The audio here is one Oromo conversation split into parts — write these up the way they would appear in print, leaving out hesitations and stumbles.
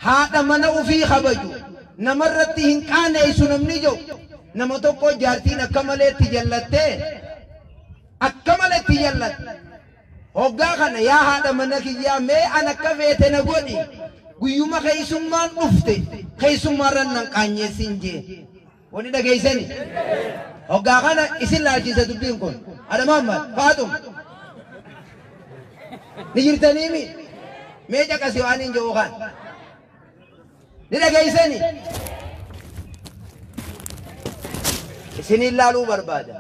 Haadha mana ufii kabaju namarratti hin qaaneessu namni jiru nama tokko jaartiin akka maleetti jallattee akka maleetti jallatte hoggaa kana yaa haadha mana kiyyaa mee an akka feete na godhi guyyuma keessummaan dhufte keessummaarran nan qaanyeessin jee wani dhageessani hoggaa kana isin laalchise dubbiin kun haadha Muhammad Faaxum ni jirtaniimi mee caqasi waan hin jiru kan ni dhageessani isinin laaluu barbaada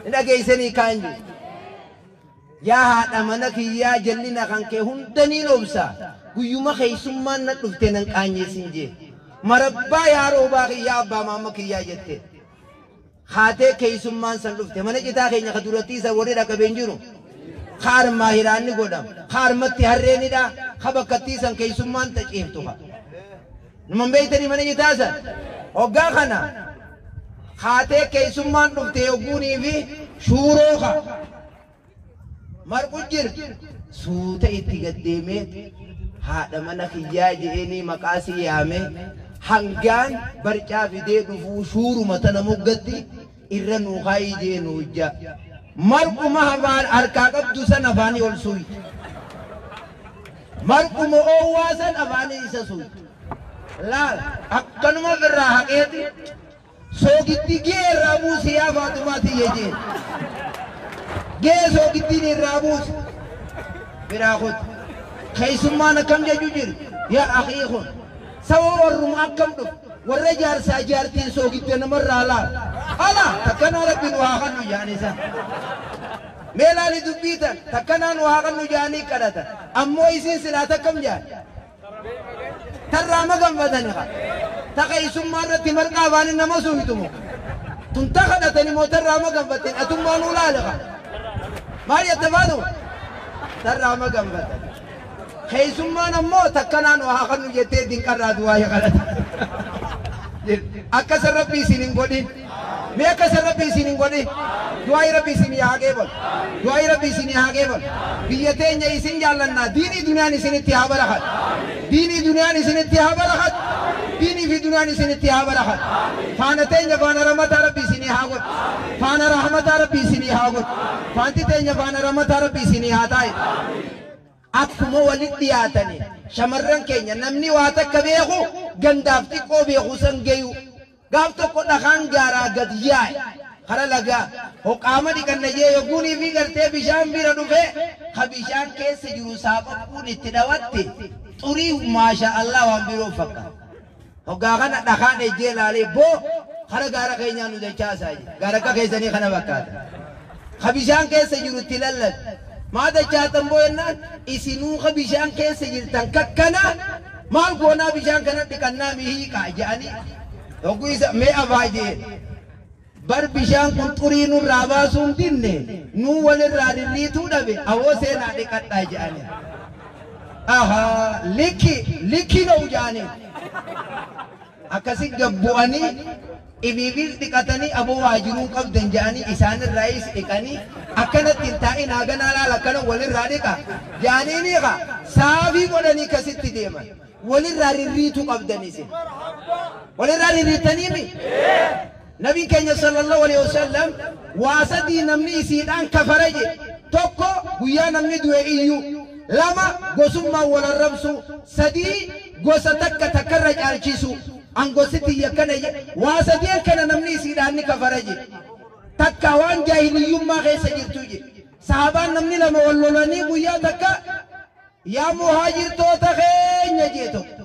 ni dhageessanii kaan jiru yaa haadha mana kiyyaa jallina kan kee hundaniin obsa guyyuma keessummaan na dhufte nan qaanyeessin jee marabbaa yaa roobaa kiyyaa abbaa maama kiyyaa jette haatee keessummaan san dhufte mana citaa keenya ka durattii san warri dhaqabeen jiru ka armaa hiraanni godhama ka armatti harreenidha ka bakkattii san keessummaan taciiftu ka numan beeytanii mana citaa san hoggaa kana haatee keessummaan dhufte yogguunii fi shuuroo ka marqu jir suuta itti gaddeemee haadha mana kiyyaa je'eenii maqaa si yaame hangaan barcaa fidee dhufuu shuuruma tana moggatti irra nuu kaayii jee nuu ijja marquma afaan harkaa qabdu san afaanii ol suuytu marquma oowwaa san afaanii isa suuytu laal akkanuma ofirraa haqeeti soogiddi gee irraa buusi yaa Faaxumaa tiyya jee gee soogiddiin irraa buusi biraa kutu keessummaan akkam jechuu jiru yaa akii kun saba warruma akkam dhufu warra jaarsaa jaartiin soogidda namarraa laal ala takkanaa rabbi nu haa kennu jedhan isa mee laali dubbii tan takkanaa nu haa kennu jedhanii kadhatan ammoo isiin silaa takkam jedhan tarraa maganfatani ka ta keessummaa irratti marqaa afaanii nama suuytumo tun ta kadhatani moo tarraa maganfatten atummaa nuu laale ka maal jette Faatuma tarraa maganfatan keessummaan ammoo takkanaa nu haa kennu jettee dinqarraa du'aa kadhata akkasa rabbi isin hin godhin mee akkasa rabbi isin hin godhin du'aa rabbi isin haa qeebalu du'aa rabbi isin haa qeebalu biyya teenya isin jaallannaa diinii duniyaan isinitti haa barakatu diinii duniyaan isinitti haa barakatu diinii fi duniyaan isinitti haa barakatu faana teenya faana rahmataa rabbi isinii haa godhu faana rahmataa rabbi isinii haa godhu faanti teenya faana rahmataa rabbi isinii haa taa'isu akkuma walitti dhiyaatanii shamarran keenya namni waa takka beeku gandaaf xiqqoo beeku san geyu gaaf tokko dhakaan gaaraa gad yaa'e kara lagaa hoqaama dhiqanna jee yogguunii fi gartee bishaan bira dhufe ka bishaan keessa jiru saaphapuun itti dhawatte xurii maasha Allah waan biroo fakkaata hoggaa kana dhakaan ejjee laalee boo kara gaara keenyaa nu dachaasaa jee gaara akka keessanii kana fakkaata ka bishaan keessa jiru itti lallabe maa dachaatan boo jennaan isinuu ka bishaan keessa jirtan kakkana maal goonaa bishaan kana dhiqannaa mihiiqaa jedhanii hogguu isa mee afaa jee bar bishaan kun xurii nurraa baasuun dinne nuu walirraa rirriituu dhabe awoo seenaa dhiqadhaa jedhanii ahaa likki likki na'u jedhanii akkasi gabbu'anii ibiibiis dhiqatanii aboo waajiruu qabdan jedhanii isaanirraayis dhiqanii akkanatti hin taa'in haganaa laal akkana walirraa dhiqa jedhanii ni qa saafii godhanii kasitti deeman walirraa rirriituu qabdan isin walirraa rirriitaniimi nabiin keenya sallallahu alaihi wasallam waa sadii namni isiidhaan kafara jedhe tokko guyyaa namni du'e iyyuu lama gosummaan wal arrabsu sadii gosa takka takkarra caalchisu an gosi tiyya kana waa sadeen kana namni isiidhaan ni kafara jedhe takka waan jaahiliyyummaa keessa jirtu jedhe sahabaan namni lama wal lolanii guyyaa takka yaa muhaajirtoota keenya jee tokko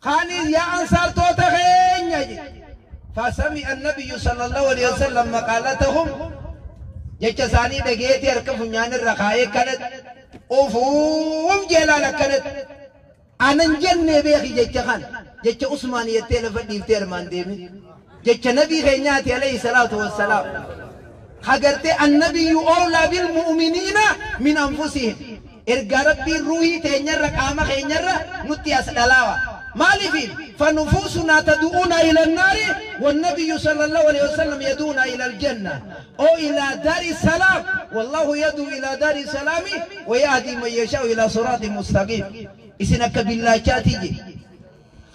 kaanis yaa ansaartoota keenya jee فسمع النبي صلى الله عليه وسلم مقالتهم jecha isaanii dhageetii harka funyaan irra kaayee kanatti ofuuf jeelaan akkanatti anan jennee beeki jecha kana jecha Usmaan jettee lafa dhiiftee armaan deemi jecha nabii keenyaati alayhi salaatu wassalaam hagartee annabiyyu awlaa bilmu'miniina min anfusihim ergaa rabbiin ruuhii teenyarra qaama keenyarra nutti as dhalaawa maaliif فنفوسنا تدعونا إلى النار والنبي صلى الله عليه وسلم يدعونا إلى الجنة أو إلى دار السلام والله يدعو إلى دار السلام ويهدي من يشاء إلى صراط مستقيم إسنك بالله تيجي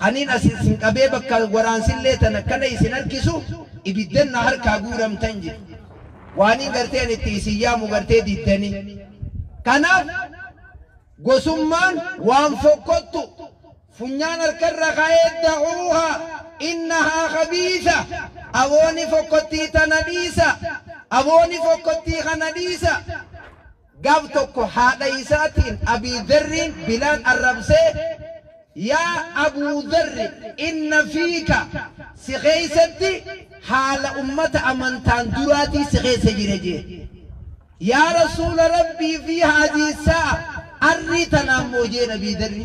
Kaniin as isin qabee bakka waraansillee tana kana isin harkisu ibiddan na harkaa guuramtan jedhe. Waaniin garteen itti isin yaamu gartee diddanii. Kanaaf gosummaan waan fokkottu funyaan harkarra kaa'ee dacuuha innahaa khabiisa abooni fokkottii tana dhiisa abooni fokkottii kana dhiisa. Gaaf tokko haadha isaatiin Abii Dharriin Bilaal arrabsee yaa Abuu Dharri inna fiika si keeysatti haala ummata amantaan duraatii si keessa jira jee. Yaa Rasuula Rabbii fi haadii sa'a arrii tanaan moo jeen Abii Dharri.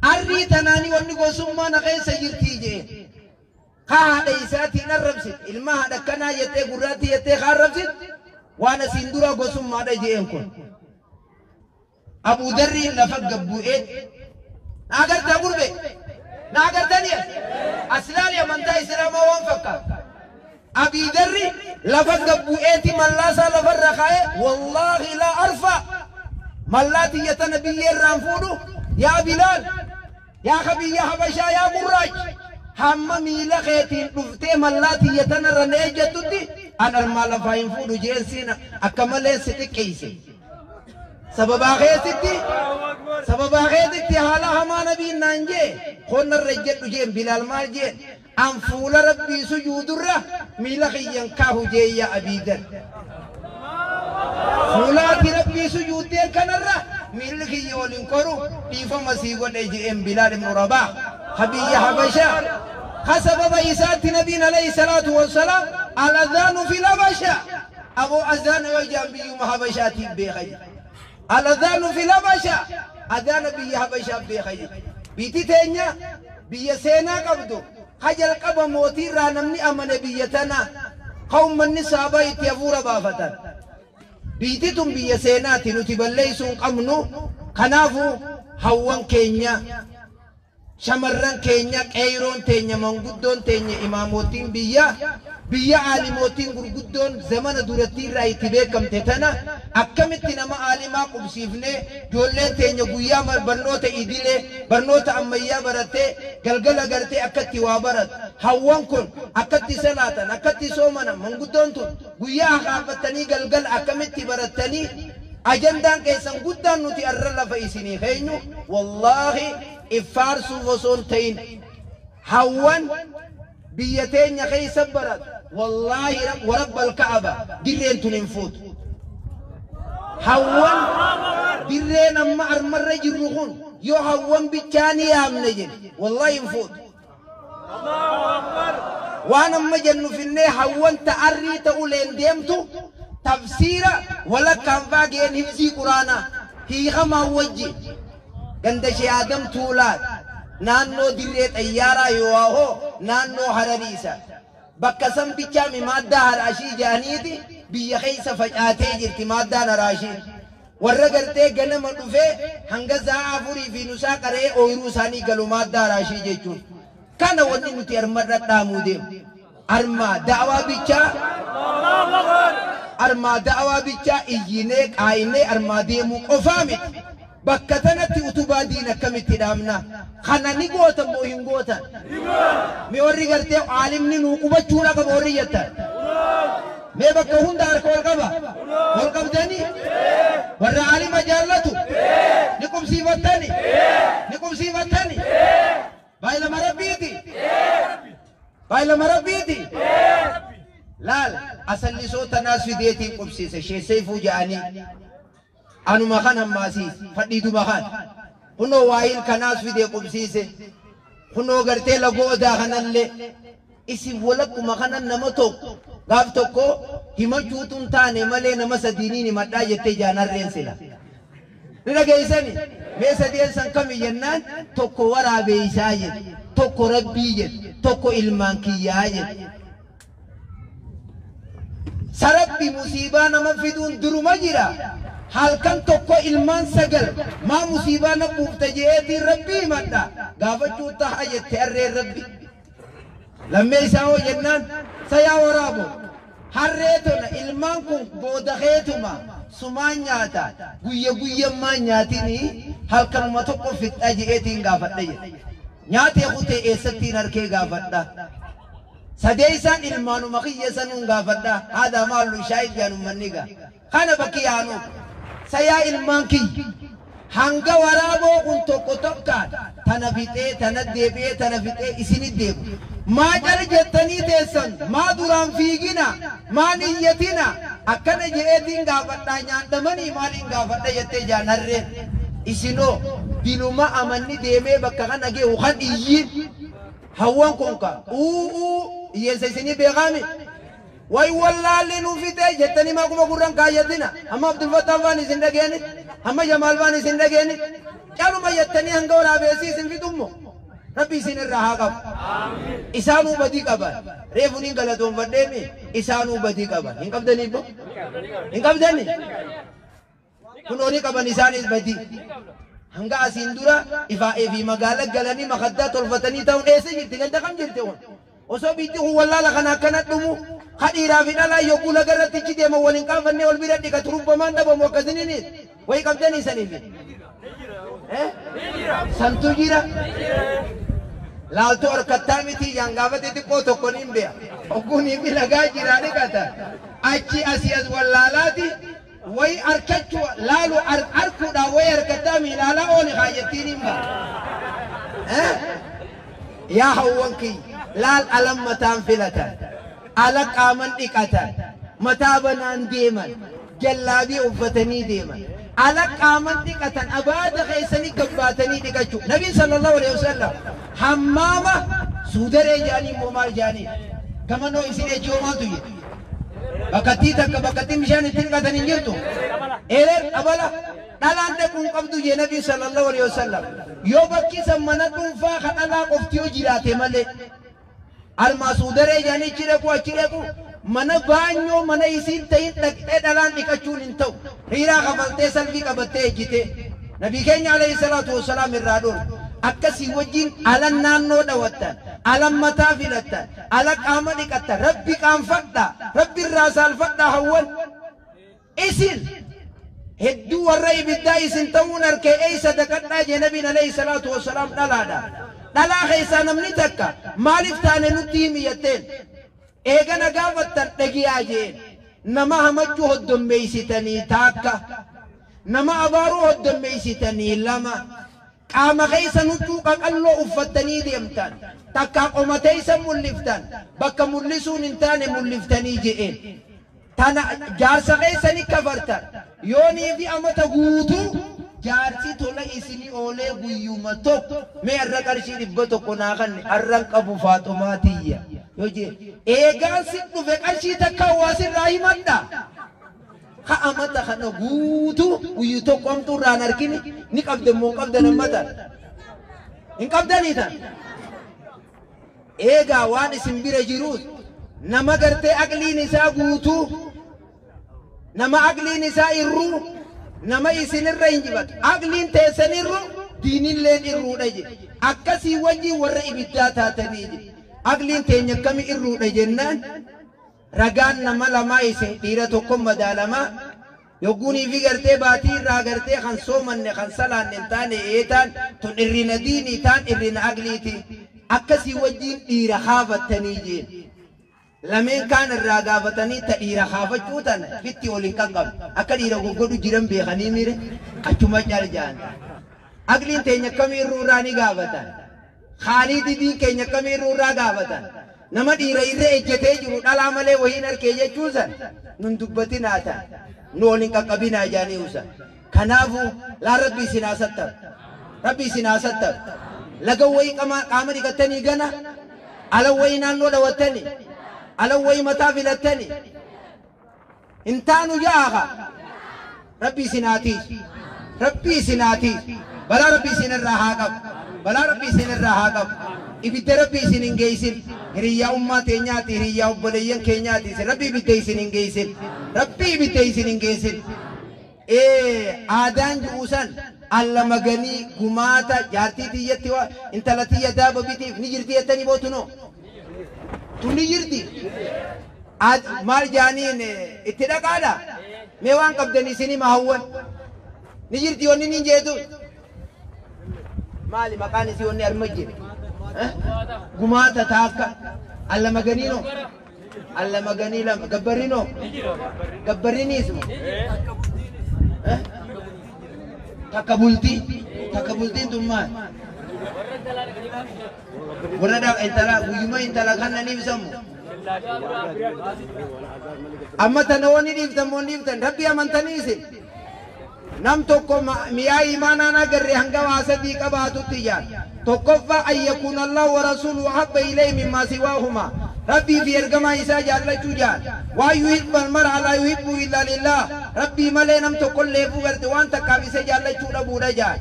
Arrii tanaanii wanni gosummaa na keessa jirtii jee. Ka haadha isaatiin arrabsit ilma haadha akkanaa jettee gurraatti jettee ka arrabsit waan asiin dura gosummaadha jeen kun. Abuu Dharriin lafa gabbu'ee na agartaa gurbe na agartanii as ilaali amantaa islaamaa waan fakkaatu. Abii Dharri lafa gabbu'eeti mallaasaa lafarra kaa'ee wallaahi laa arfa mallaa tiyya tana biyyeerraan fuudhu yaa Bilaal yaa ka biyya Habashaa yaa gurraacha hamma miila keetiin dhuftee mallaa tiyya tanarra na ejjattutti an armaa lafaa hin fuudhu jeen siina akka malee si xiqqeeyse. Sababaa keetitti haala hamaa nabiin naan jee qonnarra ejjadhu jeen Bilaal maal jeen an fuula rabbii sujuudurra miila kiyyan kaahu jee yaa Abii Dharr. Fuulaati rabbii sujuuddeen kanarra miilli kiyya ol hin koru dhiifama sii godhe jeen Bilaal ibnu Rabaah ka biyya Habashaa ka sababa isaatti nabiin alayhi salaatu wassalaam al adhaanu fil Habashaa aboo azaana yoo jaan biyyuma Habashaatiif beeka jedhe. Al adhaanu fil Habashaa adhaana biyya Habashaa beeka jedhe. Biitti teenya biyya seenaa qabdu ka jalqaba mootiirraa namni amane biyya tana ka ummanni saabaa itti hafuura baafatan. Biitti tun biyya seenaati nuti balleessuu hin qabnu. Kanaafuu hawwan keenya shamarran keenya qeeyroon teenya manguddoon teenya imaamotiin biyya biyya aalimootiin gurguddoon zamana durattii irraa itti beekamte tana akkamitti nama aalimaa qubsiifnee ijoolleen teenya guyyaa barnoota idilee barnoota ammayyaa barattee galgala gartee akkatti waa baratu hawwan kun akkatti salaatan akkatti soomanan manguddoon tun guyyaa haqaafattanii galgala akkamitti barattanii ajandaan keessan guddaan nuti arra lafa isinii keenyu wallaahi iffaarsuuf osoo hin ta'in hawwan biyya teenya keessa baratu wallaahi warabbal ka'aba dirreen tun hin fuutu. Hawwan dirreen amma armarra jirru kun yoo hawwan bichaanii yaamne jedhe wallaahi hin fuutu. Waan amma jennu finnee hawwan ta'arrii ta'uleen deemtu tafsiira walakkaan faageen hifzii quraanaa hiikamaa wajji ganda shee Aadam Tuulaa naannoo dirree xayyaaraa yoo hoo naannoo Harariisa bakka san bichaami maaddaa haraashii jaaniiti biyya keessa facaatee jirti maaddaan haraashii warra gartee ganama dhufee hanga sa'a 4 fi nusaa qaree ooyiruu isaanii galu maaddaa haraashii jechuun kana wanni nuti armarra dhaamuu deemu armaa da'awaa bichaa armaa da'awaa bichaa iyyinee qaayinee armaa deemuu qofaa miti. Bakka tanatti utubaa diin akkamitti dhaamna kana ni gootan moo hin gootan mee warri gartee aalimni nuu qubachuudha qaba warri jettan mee bakka hunda harka ol qaba ol qabdanii warra aalima jaallatu ni qubsiifattani ni qubsiifattani baay'ilama rabbiiti baay'ilama rabbiiti laal asallisoota naas fideetiin qubsiise sheesseefuu ja'anii anuma kan hammaasiis fadhiituma kan kunoo waayil kanaas fidee qubsiise kunoo gartee lagoo odaa kanallee isin walakkuma kanan nama tokko gaaf tokko himachuutu hin taane malee nama sadiiniin himadhaa jettee jaanarreen sila. Ni dhageessani mee sadeen san kami jennaan tokko waraabeeysaa jedhe tokko rabbii jedhe tokko ilmaan kiyyaa jedhe. Sarabbi musiibaa nama fiduun duruma jira. Halkan tokko ilmaan 9 maa musiibaa na buufte jeetiin rabbii himadha gaafachuu ta'a jette harreen rabbi. Lammee isaa hoo jennaan sayaa waraabo harree tona ilmaan kun booda keetuma sumaan nyaata guyya guyyammaa nyaatinii halkanuma tokko fixxa jeetiin gaafadhe jedhe. Nyaatee kutee eessattiin harkee gaafadha. Sadeessaan ilmaanuma kiyya sanuun gaafadha. Haadha maallu shaayid jaan ummanni gaa. Kana bakki yaanu. Sayaa ilmaan kiyya. Hanga waraaboo kun tokko tokkaan tana fixee tana deebi'ee tana fixee isinit deebu. Maa cal jettanii teessan, maa duraan fiigina, maa niyyatina, akkana je'eetiin gaafadhaa nyaandhamanii maaliin gaafadha jettee jaan harreen. Isinoo diluma amanni deemee bakka kana ge'u kan iyyiin hawwan kun ka u'uu hiyyeessa isinii beekaami. Way wallaalli nu fixee jettanii maa quba gurran kaayyatina. Hamma Abdulfattaan faan isin dhageeni, hamma Jamaal faan isin dhageeni. Caluma jettanii hanga waraabeessi isin fixummo. Rabbi isin irraa haa qabu. Isaanuu badii qaban. Reefu niin galatoonfadheemi isaanuu badii qaban. Hin qabdanii bo? Hin qabdanii? Kunoo ni qaban isaanis badii. Hanga asiin dura ifaa'ee fi magaala galanii makaddaa tolfatanii ta'uun eessa jirti? Ganda kam jirti kun? Osoo biitti kun wallaala kana akkana dhumu ka dhiiraa fi dhalaa yogguu laga irratti ichi deeman waliin qaafannee wal bira dhiqatu rubbamaan dhabamu akkasiniinis wayi qabdanii saniif. Santu jira. Laaltuu harkattaa miti jaan gaafate xiqqoo tokko niin beeka. Hogguunii fi lagaa jiraa dhiqatan. Achi asii as wallaalaati wayi harkachuu laalu harkuudhaan wayi harkattaa miilaalaa ooli kaayyattiin hin ba'a. Yaa hawwan kiyya laal alam mataan filatan, ala qaaman dhiqatan, mataa banaan deeman, jallaabii uffatanii deeman, ala qaaman dhiqatan, abaada keessanii gabbaatanii dhiqachuu. Nabiin sallallahu alaihi wasallam hammaama suudaree jedhanii immoo maal jedhanii gamanoo isin ejjoo maaltu jedhe? Bakkattii takka bakkattiin bishaan ittiin dhiqatan hin jirtu. Ereer qabala dhalaan dhaquu hin qabdu jee Nabiin sallallahu alaihi wasallam. Yoo bakki san mana dhuunfaa ka dhalaa qofti yoo jiraate malee. Armaa suudaree jedhanii achi dhaqu achi dhaqu mana baanyoo mana isiin ta'in dhaqxee dhalaan dhiqachuun hin ta'u. Riiraa kafaltee salfii qabattee ejjitee. Nabii keenya alayhi salaatu wassalaam irraa dhoorge. Akkasii wajjin alan naannoo dhawattan, alan mataa filattan, ala qaama dhiqattan, Rabbi qaanfadhaa, Rabbi irraa saalfadhaa hawwan. Isin hedduu warra ibiddaa isin ta'uun harkee eeysa daqadhaa jee Nabiin alayhi salaatu wassalaam dhalaadha. Dhalaa keessaa namni takka maaliif taane nutti himi jetteen. Eegana gaafattan dhagiyaa jeen. Nama hamachuu hoddommeessitanii taakka. Nama abaaruu hoddommeessitanii lama. Qaama keessa huccuu qaqalloo uffattanii deemtan. Takkaa qoma teessa mul'iftan. Bakka mul'isuun hin taane mul'iftanii je'een. Tana jaarsa keessanii kafartan. Yoonii fi amata guutuu jaarsi tola isinii oolee guyyuma tokko mee har'a qarshii 100 naa kanne har'an qabu Faaxumaa tiyya. Yoo jee eegaan sin dhufe qarshii takka hawaasirraa himadha. Ka amata kana guutuu guyyu tokko hamtuu irraa hin argine ni qabdan moo hin qabdan ammatan? Hin qabdanii tan? Eegaa waan isin bira jiruus nama gartee aqliin isaa guutuu, nama aqliin isaa irruu, nama isinirra hin jibatu. Aqliin teessan irru, diinilleen irruudha jedhe. Akkasii wajjin warra ibiddaa taatanii jedhe. Aqliin teenya akkami irruudha jennaan ragaan nama lamaa isin dhiira tokko madaalamaa yogguunii fi gartee baatii irraa gartee kan soomanne kan salaanne hin taane eetaan tun irrina diinii taan irrina aqliiti. Akkasii wajjin dhiira kaafattanii jeen. Lameen kaan irraa gaafatanii ta dhiira kaafachuu tana fitti ol hin qaqqabne. Akka dhiira goggodhu jiran beekanii mire achuma cal jaan. Aqliin teenya akkamii irruu irraa ni gaafatan. Khaalii didiin keenya akkamii irruu irraa gaafatan. Nama dhiira irra ejjetee jiru dhalaa malee wahiin harkee jechuun san nun dubbatinaa tan. Nu ol hin qaqqabinaa jaanii usan. Kanaafuu laa Rabbi isin haa sattaru. Rabbi isin haa sattaru. Laga wayii qaama dhiqattanii gana, ala wayii naannoo dhawattanii, ala wayii mataa filattanii. Hin taanu ja'a kaa. Rabbi isin haa tiisu. Rabbi isin haa tiisu. Balaa Rabbi isin irraa haa qabu. Balaa Rabbi isin irraa haa qabu. Ibidda Rabbi isin hin geessin. Hiriyyaa ummaa teenyaati, hiriyyaa obboleeyyan keenyaati. Isin Rabbi ibidda isin hin geessin. Rabbi ibidda isin hin geessin. Aadaan ji'u san alla maganii gumaata jaartii tiyyatti waa intala tiyya daaba bitiif ni jirti jettanii bootunoo. Tun ni jirti. Maal jaaniin itti dhaqaadha. Mee waan qabdan isin hima hawwan. Ni jirti wanni niin jeetu. Maali maqaan isii wanni arma jire? Gumaata taakka allamaganiino allamaganii lama gabbarino gabbariniismo takka bultii takka bultiin tun maal warra intala guyyuma intala kannaniif sammu amma tana wani dhiiftan moo dhiiftan rabbi amantanii isin nam tokko mi'aa imaanaan agarre hanga waa sadii qabaatutti jaan tokkoffaa an yakuuna allahu wa rasuuluhu ahabba ilayhi mimmaa siwaahumaa rabbii fi ergamaa isaa jaallachuu jaan waan yuhibbu almar'a laa yuhibbu illaa lillah rabbii malee nam tokkolleefuu garte waan takkaaf isa jaallachuu dhabuudha jaan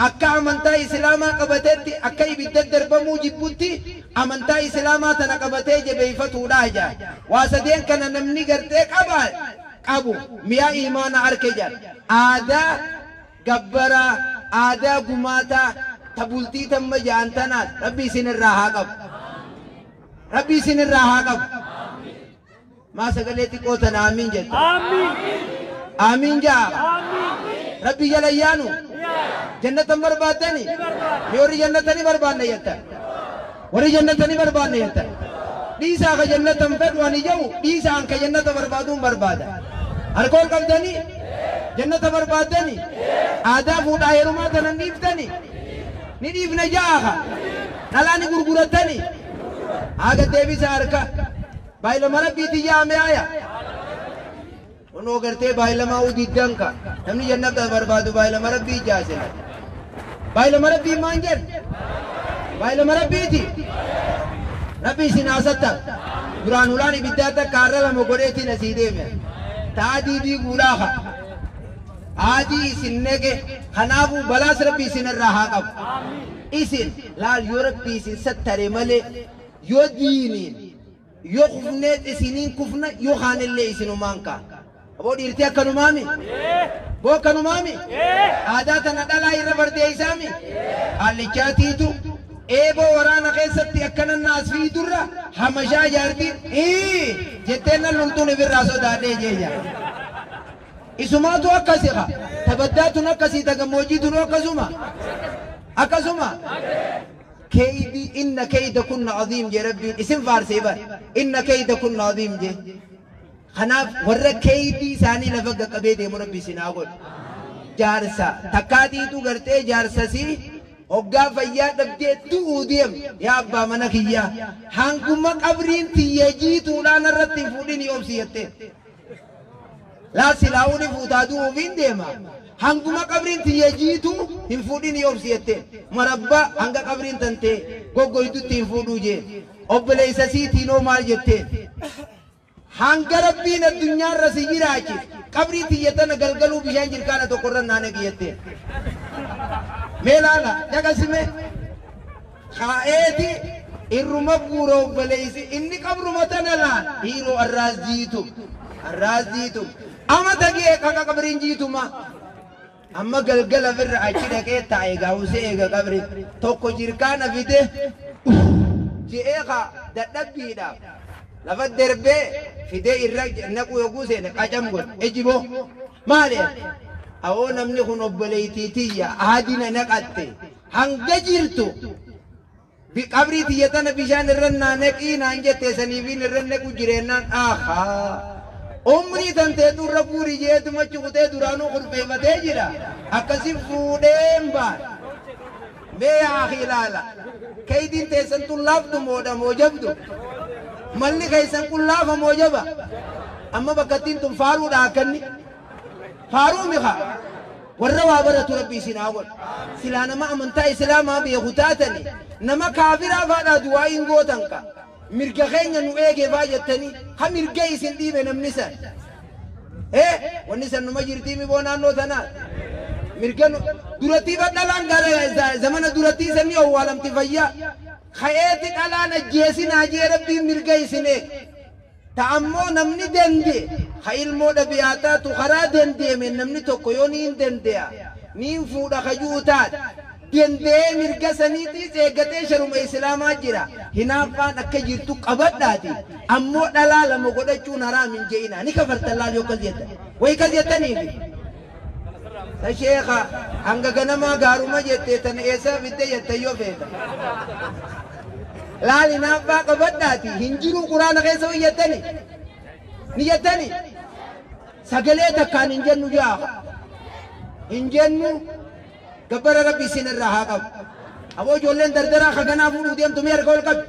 akka amantaa islaamaa qabatetti akka ibidda darbamuu jibbutti amantaa islaamaa tana qabatee jabeeffatuudha jaan waa sadeen kana namni gartee qabaa qabu mi'a imaana arke jaan aadaa gabbaraa aadaa gumaataa ta bultii tamma jaan tanaas rabbi isin irraa haa qabu rabbi isin irraa haa qabu maa sagalee xiqqoo tana aamiin jetta aamiin jaa rabbi jala yaanu jannatan barbaaddani mi warri jannata ni barbaanne jettan warri jannata ni barbaanne jettan dhiisaa ka jannatan fedhu ani jedhu dhiisaan ka jannata barbaaduun barbaada harka ol qabdanii jannata barbaaddani aadaa fuudhaa heerumaa tanan dhiiftani ni dhiifna ja'aaka dhalaa ni gurgurattani haga deebisa harka baay'ilama rabbiitti yaame aya kunoo gartee baay'ilamaa udiddanka namni jannata barbaadu baay'ilama rabbii ijaasina baay'ilama rabbii maan jedhu baay'ilama rabbiiti rabbi isin haasatta duraan ulaan ibiddaa takka har'a lama godheetiin asii deeme taadii diiguudhaafa adii isin nege kanaafuu balaas rabbi isin irraa haa qabu isin laal yoo rabbi isin sattare malee yoo diiniin yoo kufneet isiniin kufna yoo kaanillee isinumaan kaa aboo dhiirtii akkanumaami boo akkanumaami aadaa tana dhalaa irra bardeeysaami qaallichaatiitu eeboo waraana keessatti akkana naas fiidurra hamashaa jaartiin jetteen nan loltuun ifirraa sodaadhee jeeja isumaatu akkasi qa tabaddaatun akkasii ta gammoojjiitun akkasuma akkasuma keeydi inna keyda kunna aziim jee rabbiin isin faarsee bar inna keyda kunna aziim jee kanaaf warra keeydii isaanii lafa qaqqabee deemu rabbi isin haa godhu jaarsa takkaatiitu gartee jaarsasii hoggaa fayyaa dhabdee du'uu deem yaa abbaa mana kiyyaa hanguma qabriin tiyya jiituudhaan irratti hin fuudhinii obsi jetteen laa silaa'uuni fuutaa du'uuf hin deema hanguma qabriin tiyya jiitu hin fuudhinii obsi jetteen marabbaa hanga qabriin tantee goggoytutti hin fuudhuu jeen obboleessa siitiinoo maal jetteen hanga rabbiin addunyaarra si jiraachise qabrii tiyya tana galgaluu bishaan jirkaana tokkorra naanaqi jetteen mee laala dhaqasime kaa'eeti irruma guura obboleessi inni qabruma tana laal dhiiroo arraas jiitu arraas jiitu ama tagee kaqa qabriin jiituma amma galgala firra achi dhaqee taa'e gaa'usee eega qabri tokko jirkaana fide je'ee ka dadhabbiidhaaf lafa darbee fidee irra naqu yogguu seene qacam godhe ejiboo maali awoo namni kun obboleettii tiyya haadina naqatte hanga jirtu qabrii tiyya tana bishaan irra naa naqii naan jette saniifiin irra naqu jireennaan ahaa umrii tanteetu irra guuri jeetuma cukutee duraanuu kurfeeffatee jira akkasi fuudheen baan mee yaa akhi ilaala keeydiin teessan tun laaftu moodha moo jabdu malli keessan kun laafa moo jaba amma bakkattiin tun faaruudha akkanni faaruu miha warra waa baratu rabbi isin haa godhu silaa nama amantaa islaamaa beeku taatani nama kaafiraa faadhaa du'aa hin gootan ka mirga keenya nu eege faa jettanii ha mirga isin dhiibe namni san wanni san numa jirtii mi boo naannoo tanaa mirga durattii dhalaan gara zamana durattii sanni owwaalamti fayyaa ka'eeti dhalaan ajjeesinaa jee rabbiin mirga isin eege ta ammoo namni dende ka ilmoo dhabiyaa taatu karaa dendeeme namni tokko yoo niin dende'a niin fuudha kajuu taate dendee mirga saniitiis eeggatee sharuma islaamaa jira hinaaffaan akka jirtu qabadhaati ammoo dhalaa lama godhachuun haraam hin je'ina ni kafartan laal yoo akkas jettan wayi kas jettaniifi ta sheekha hanga ganamaa gaaruma jette tan eessaa fidde jettan yoo feeta Laal hinaaffaa qabadhaati hin jiru quraana keessa hojjettani ni jettani sagalee takkaan hin jennu jaa hin jennu gabbara rabbi isin irraa haa qabu. Aboo ijoolleen dardaraa kaganaa fuudhuu deemtu mee harka ol qabi.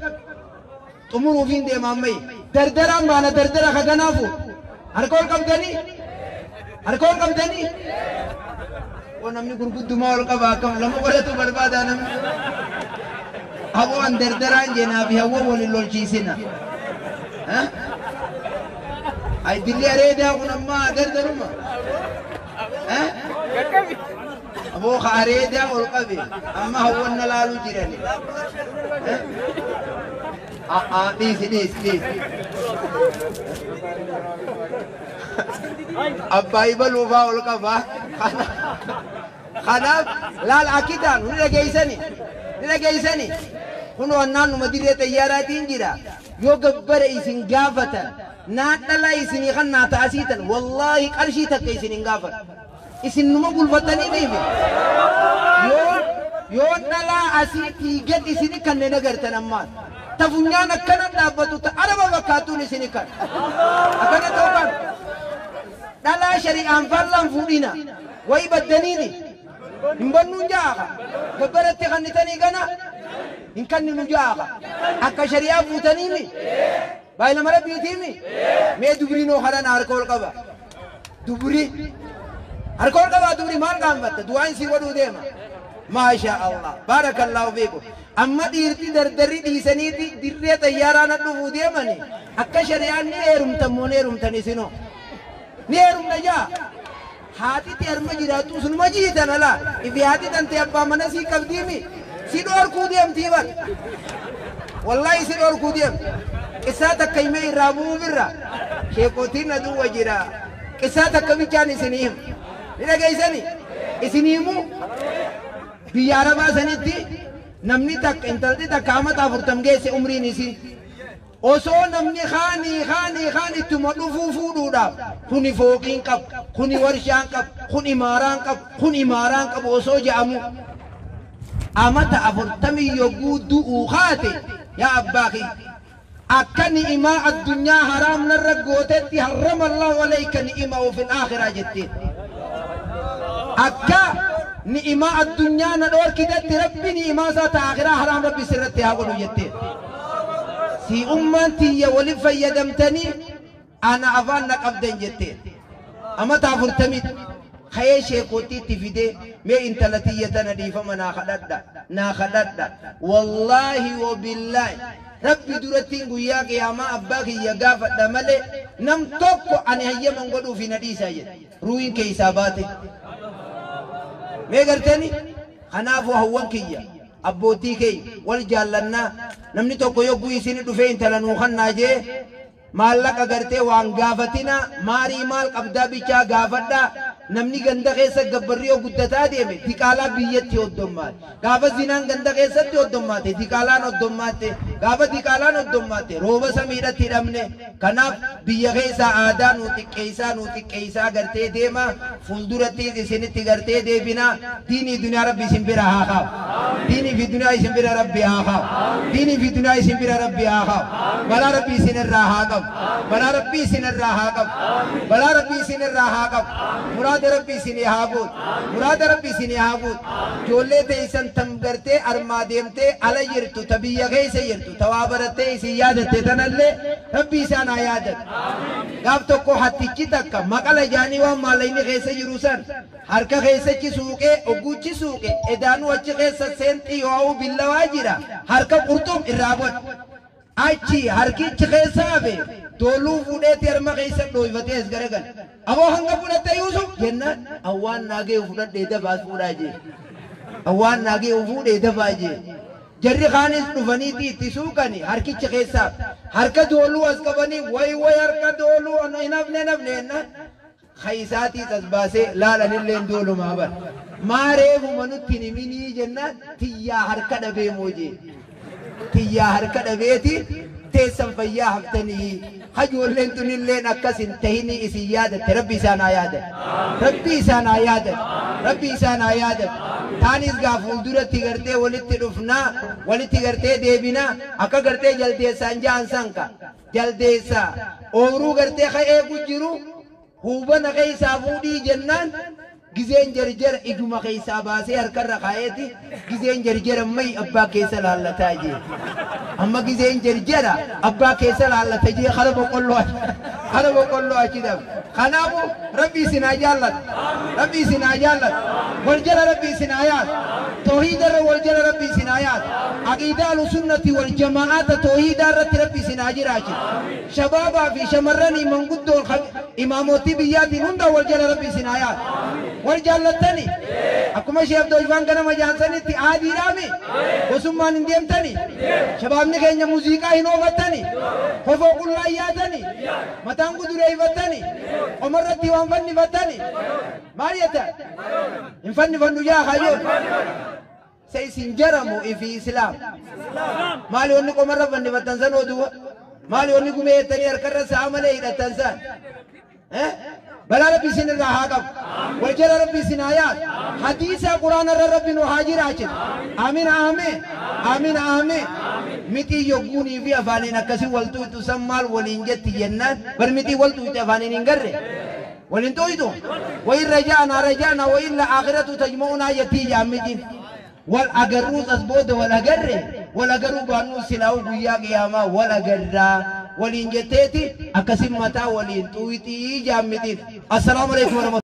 Xumuruufiin deema ammayyi. Dardaraan baana dardara kaganaa fuudhu. Harka ol qabdanii? Harka ol qabdanii? Oo namni gurguddumaa ol qaba akkam lama godhatu barbaadaa namni. Aboo an dardaraan jeenaa fi hawwa wal hin lolchiisina. Ay dilli areedaa kun ammaa dardaruma. Aboo ka areedaa ol qabe amma hawwan na laaluu jirani. Dhiisi dhiisi dhiisi. Abbaa ibaluufaa ol qaba. Kanaaf laal akkitaan ni dhageessani ni dhageessani. Kunoo annaanuma dirree xayyaaraatiin jira. Yoo gabbara isin gaafatan naa dhalaa isinii kan naa ta'asiitan wallaahi qarshii takka isin hin gaafatu. Isin numa bulfatanii dhiibe. Yoo dhalaa asiitii gad isini kanneen agartan ammaan. Ta funyaan akkana dhaabbatu ta araba fakkaattuun isini kan. Akkana ta'uu kan. Dhalaa shari'aan faallaan fuudhina. Wayi baddaniini. Hin bannuun jaaha. Gabbaratti kannitanii gana. Hin kanninu jaaha. Akka shari'aa fuutaniimi. Baay'ilama rabbiitiimi. Mee dubriinoo haran harka ol qaba. Dubri. Harka ol qabaa dubri maal qaanfatta? Du'aan si godhuu deema. Maashaa Allah. Baarakallaahu fiikum. Amma dhiirti dardarri dhiisaniiti dirree xayyaaraa na dhufuu deemani. Akka shari'aan ni heerumtan moo ni heerumtan isinoo? Ni heerumna jaa. Haati ti harma jiraattu sunuma jiitan alaa. Ifi haati tante abbaa mana sii qabdiimi. Si dhoorkuu deemtii bar. Wallaahi si dhoorkuu deemti. Qissaa takka himee irraa bu'uuf irra. Sheekotiin na duwwa jira. Qissaa takka bichaan isinii hima. Ni dhageessani? Isinii himuu? Biyya Arabaa sanitti namni takka intalti takka amata 40 geesse umriin isii. Osoo namni kaanii kaanii kaan ittuma dhufuu fuudhuudhaaf kuni fooqiin qabu, kuni warshaan qabu, kun imaaraan qabu, kun imaaraan qabu osoo je'amu amata 40 yogguu du'uu kaate yaa abbaa kiyya akka ni'imaa addunyaa haraam narra gootetti harrama Allahu alayka ni'imahu fil aakhiraa jetteen. Akka ni'imaa addunyaa na dhoorkitetti rabbi ni'imaa isaa ta aakhiraa haraam rabbi sirratti haa godhu jetteen. Si ummaan tiyya waliin fayyadamtanii ana afaan na qabdan jetteen. Amata 40 ka'ee sheekootiitti fidee mee intala tiyya tana dhiifama naa kadhadha naa kadhadha. Wallaahi wabillaahi rabbi durattiin guyyaa qiyaamaa abbaa kiyya gaafadha malee nam tokko ani hayyaman godhuufi na dhiisaa jedhe. Ruuhin keessaa baate. Mee gartani? Kanaafuu hawwan kiyya abbootii keenya wal jaallannaa namni tokko yogguu isin dhufee intala nuu kannaa jee maallaqa gartee waan gaafatina maarii maal qabdaa bichaa gaafadhaa. Namni ganda keessa gabbarri yoo guddataa deeme diqaalaa biyyatti hoddommaate. Gaafa zinaan ganda keessatti hoddommaate diqaalaan hoddommaatte. Gaafa diqaalaan hoddommaatte rooba samiidhatti hidhamne. Kanaaf biyya keessaa aadaa nuu xiqqeessaa gartee deema. Fuulduratti isinitti gartee deebina. Diinii duniyaa rabbi isin bira haa kaa'u. Diinii fi duniyaa isin bira rabbi haa kaa'u. Diinii fi duniyaa isin bira rabbi haa kaa'u. Balaa rabbi isin irraa haa qabu. Balaa rabbi isin irraa haa qabu. Balaa rabbi isin irraa haa qabu. Muraada rabbi isinii haa guutu. Muraada rabbi isinii haa guutu. Ijoollee teessan tam gartee armaa deemtee ala jirtu ta biyya keessa jirtu ta waa barattee isin yaadatte tanallee rabbi isaan haa yaadatu. Gaaf tokko hattichi takka maqala jaanii waan maallaqni keessa jiru san harka keessachi suuqee ogguuchi suuqe edaanuu achi keessa seenxii yoo billawaa jira harka qurxum irraa godhe. Achi harkichi keessa hafe dooluu fuudheetti harma keessa dhooyfatee as garagale. Aboo hanga fudhatte Yuusuf jennaan awwaan naagee fudhadhee dafaas fuudhaa jee. Awwaan naagee fuudhee dafaa jee. Jarri kaanis dhufaniiti itti suuqani harkichi keessaa harka dooluu as qabanii way way harka dooluu hin hafne nafne jennaan Kayisaatii as baasee laalanillee doolumaa bara. Maa reefuma nutti hin himinii jennaan tiyyaa harka dhabee moo jee. Tiyyaa harka dhabeeti teessan fayyaa haftanii. Hajoolleen tunilleen akkas hin tahinii isin yaadatte rabbi isaan haa yaadatu. Rabbi isaan haa yaadatu. Rabbi isaan haa yaadatu. Taanis gaa fuulduratti gartee walitti dhufnaa walitti gartee deebinaa akka gartee jaldeessaan ja'an sanka jaldeessaa ooyruu gartee ka eegu jiru huubana keessaa fuudhii jennaan gizeen jarjara ijuma keessaa baasee harkarra kaa'eeti gizeen jarjara may abbaa keessa laallataa jee amma gizeen jarjara abbaa keessa laallata jee kara boqqolloo achi dhabe. Kanaafu rabbi isin haa jaallatu, rabbi isin haa jaallatu, wal jala rabbi isin haa yaadu, toohiida irra wal jala rabbi isin haa yaadu, aqiidaa ahlusunnati wal jamaa'aata toohiidaa irratti rabbi isin haa jiraachisu, shabaabaa fi shamarranii manguddoon imaamotii biyyaatiin hunda wal jala rabbi isin haa yaadu. Wal jaallattani akkuma Sheekh Abdul ganama jaansanitti aadiidhaami gosummaan hin deemtani shabaabni keenya muuziqaa hin oofattani kofoo qullaa yaatani mataan gudureeffattani qomarratti waan fannifattani maal jettan hin fannifannu yaa hayyoon se isin jaramu ifi islaam maali wanni qomarra fannifattan san oduwa maali wanni gumee jettanii harkarra sa'a malee hidhattan san بلا ربي سن الرهاقب والجل ربي سن آيات حديث قرآن ربي نهاجر عشر آمين آمين آمين آمين متي يقوني في أفانين كسي والتو تسمى ولينجت جنات بل متي والتو تفانين إنقر ولنتويتو وإن رجعنا رجعنا وإلا آخرة تجمعنا يتي جامدين والأجروس أسبود والأجر والأجر بانو سلاو قيا قياما والأجر ولين جتيتي أكسم متى ولين تويتي جامدين. السلام عليكم ورحمة